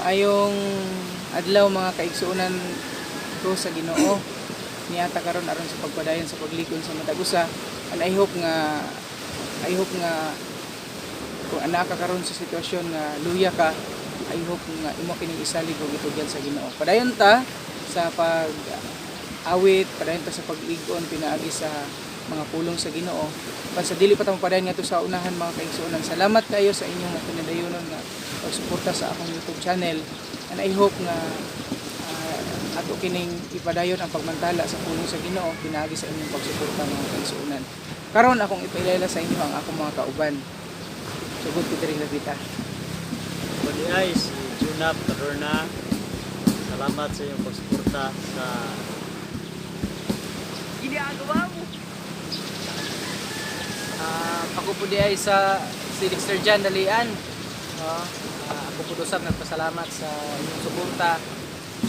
Maayong adlaw, mga kaigsuonan ko sa Ginoo. Niata karon aron sa pagpadayon sa paglikon sa matag usa, and I hope nga kung anaa ka karon sa sitwasyon nga luya ka, I hope nga imo kining isalig ug itugyan sa Ginoo. Padayon ta sa pag awit, padayon ta sa pag-igon pinaagi sa mga pulong sa Ginoo. Pan sa dili pa ta mapadayon ngadto sa unahan, mga kaigsuonan, salamat kayo sa inyong mga pinadayonon nga pagsuporta sa akong YouTube channel, and I hope nga ato kining ipadayon ang pagmantala sa pulong sa Ginoo pinaagi sa inyong pagsuporta, mga kaigsuonan. Karon, akong ipailala sa inyo ang akong mga kauban. Sugod ko diri lapita. Ako diay si Junap Tadorna. Salamat sa iyong pagsuporta sa Ginagawa mo. Ako po diay sa si Dexter Jan Dalian. No? Ako po usab nagpasalamat sa inyong suporta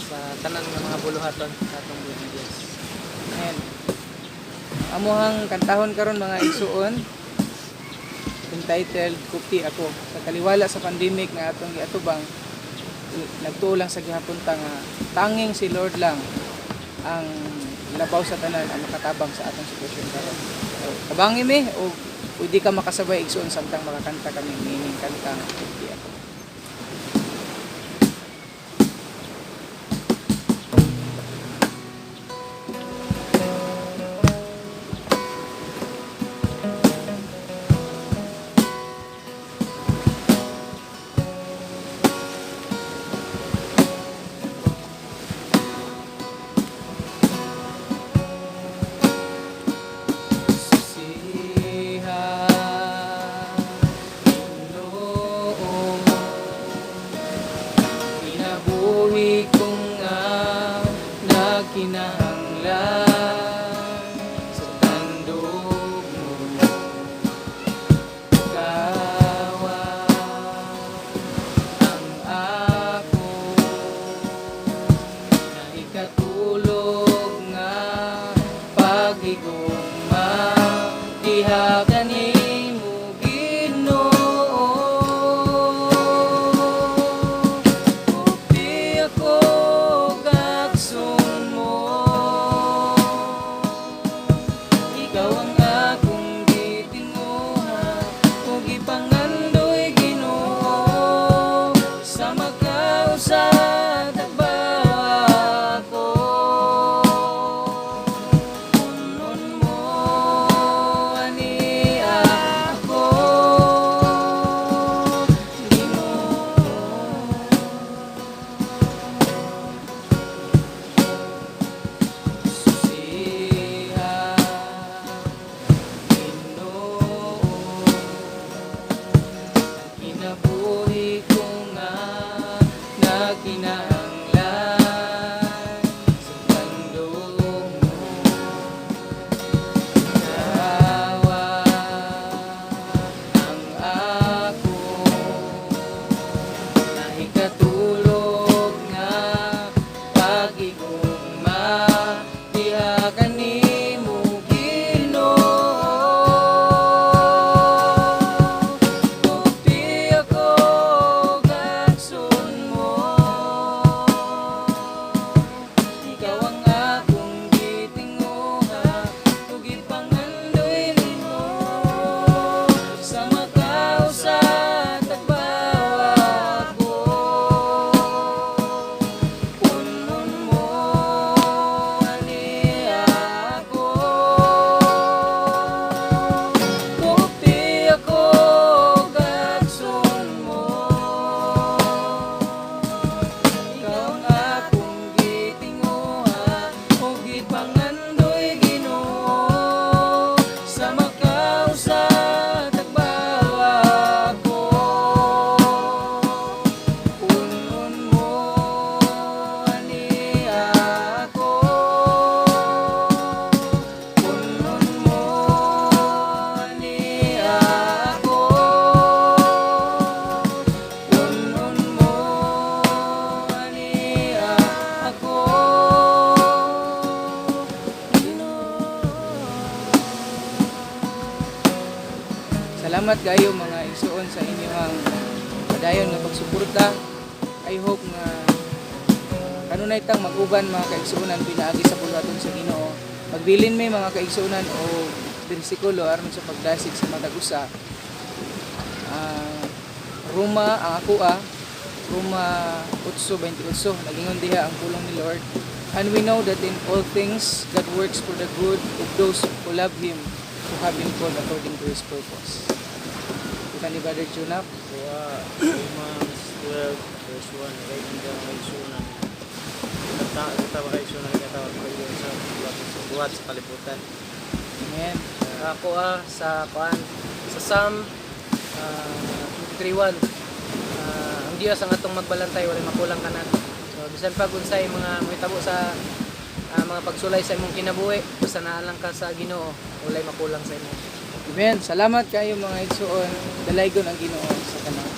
sa tanan nga mga buluhaton sa atong videos. Ayan. Amuhang kantahon karon, mga igsuon, entitled "Kupti Ako". Sa taliwala sa pandemic nga atong giatubang, nagtuo lang sa gihapon ta nga tanging si Lord lang ang labaw sa tanan ang makatabang sa atong sitwasyon karon. So, tabangi mi o pwede ka makasabay, igsuon, samtang makakanta kami niining kanta nga "Kupti Ako". Susiha, Ginoo, kinabuhi ko nga nagkinahanglan sa tandog mo. Ikaw ang ako na ikatulog nga paghigugma diha kanimo, Ginoo. Kupti ako, gakson mo. Ikaw ang akong gitinguha ug gipangandoy, Ginoo, sa makausa ako. Punon mo ani ako, Ginoo. Susiha, Ginoo, kinabuhi ko nga nagkinahanglan sa tandog mo. Ikaw ang ako na ikatulog nga pagigugma diha kanimo, Ginoo. Kupti ako, gakson mo. Ikaw ang akong gitinguha ug gipangandoy nimo sa makausa tagbawa ko. Punon mo ani ako. Kupti ako, gakson mo. Ikaw ang akong gitinguha ug gipangandoy, Ginoo, sa makausa tagbawa ko. Punon mo ani ako. Punon mo ani ako. Punon mo ani ako, Ginoo. Salamat kayo, mga igsuon, sa inyong padayon nga pagsuporta. I hope nga kanunay tang mag-uban, mga kaigsuonan, pinaagi sa buluhaton sa Ginoo. Magbilin mi, mga kaigsuonan, og bersikulo aron sa pagdasig sa matag usa. Roma ang akoa, Roma 8:28, nagingon diha ang pulong ni Lord, "And we know that in all things God works for the good of those who love Him, who have been called according to His purpose." Kita ni Brother Junap. Kuha, Romans 12 verse 1, kay hindi ang kaigsuonan. Kata, kita ba kaigsuonan katawag kayo sa buhat sa kalibutan. Amen. Ako sa kuan, sa Psalm 23:1, ang Dios ang atong magbalantay, walay makulang kanato. So bisan pag unsay mga mahitabo sa mga pagsulay sa imong kinabuhi, basta naa lang ka sa Ginoo, walay makulang sa imo. Amen. Salamat kayo, mga igsuon. Dalaygon ang Ginoo sa kanang